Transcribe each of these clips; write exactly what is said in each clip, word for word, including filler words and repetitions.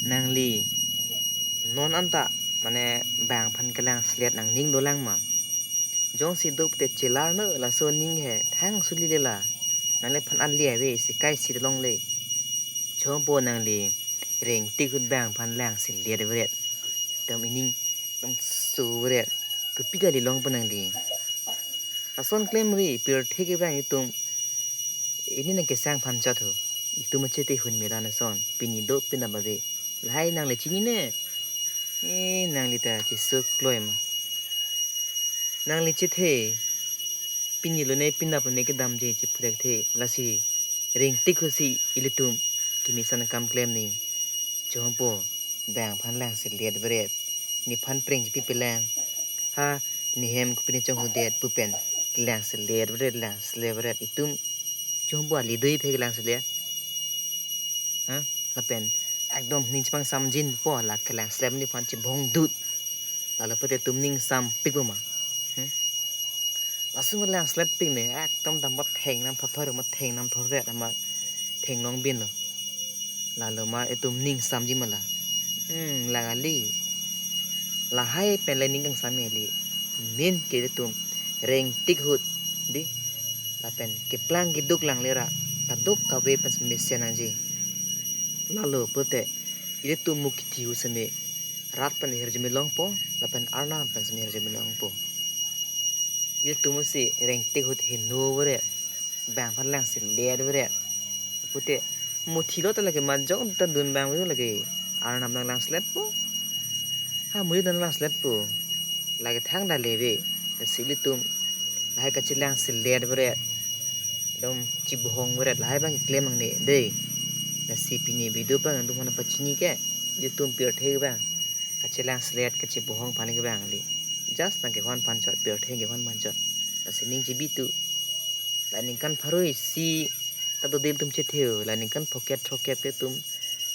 Nangli non anta mane bang aphan kelangselet nangning dolang ma? Jongsi do pute chelar no, laso aning he thang suli lela. Nangliphan an le ave, isi kaisi longle. Chompo nangli rengtik ahut bang aphan langselet veret. Dam ining dam su veret. Kopi kali longpo nangli? Lason klemri, pirthe kevang itum. Ini nangkesang aphan chot ho. Itum achethe ahut mela nason. Pini do penap ave. Lahai nangli chinine. Eh, nangli ta chesuk kloi ma? Nangli chethe. Pini lone penap lone kedamji cheputhekthe. Lasi rengtik ahut si ilitum kemesen akam klem ni. Chompo, bang aphan langselet veret. Nephan preng chepi pelang. Ha, nehem kopine chonghudet pu pen kelangselet veret, langselet veret itum. Chompo, ali do-i phe kelangselet? Ha? Lapen ekdom ning chepangsamjinpo, la kelangselet nephan chebongdut. Lalo pute itum ning sampikpo ma? Hmm? Laso ma langselet pik ne, ekdom dam ba theng nam thotho ma, theng nam thotho ma, theng long bin lo. Lalo ma itum ning samji ma la? Hmm, la kali. Lahai pen le ning kangsam eli. Main ke itum rengtik ahut, di. Lapen keplang keduk langle ra, kaduk kave pen mesen nangji. Lalo pute ilitum mukithi ahut seme rat pen hirjume longpo, lapen Arnam pen seme hirjume longpo. Ilitum si rengtik ahut heno veret, bang aphan langselet veret. Pute muthi lo ta lake majok ta dun bang veret lake, Arnam nang langseletpo. Ha, muri nang langseletpo. Lake thang da leve. Lasi ilitum lahai kachelangselet veret, dam chebohong veret, lahai bang keklem nangne dei. Lasi pini video bang itum aphan pachini ke, itum pirthe bang kachelangselet, kachebohong aphan kevang li. Just nangkehon aphan chot, pirthe kehon aphan chot. Lasi ning chebi tu. La ningkan pharo isi ta do dil tum chethe ho, la ningkan phokep throkkep ke itum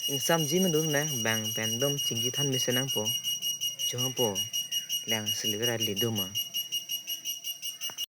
ingsamji ma dun na, bang pen dam chingki than mesen nangpo. Chompo, langselet veret li do ma?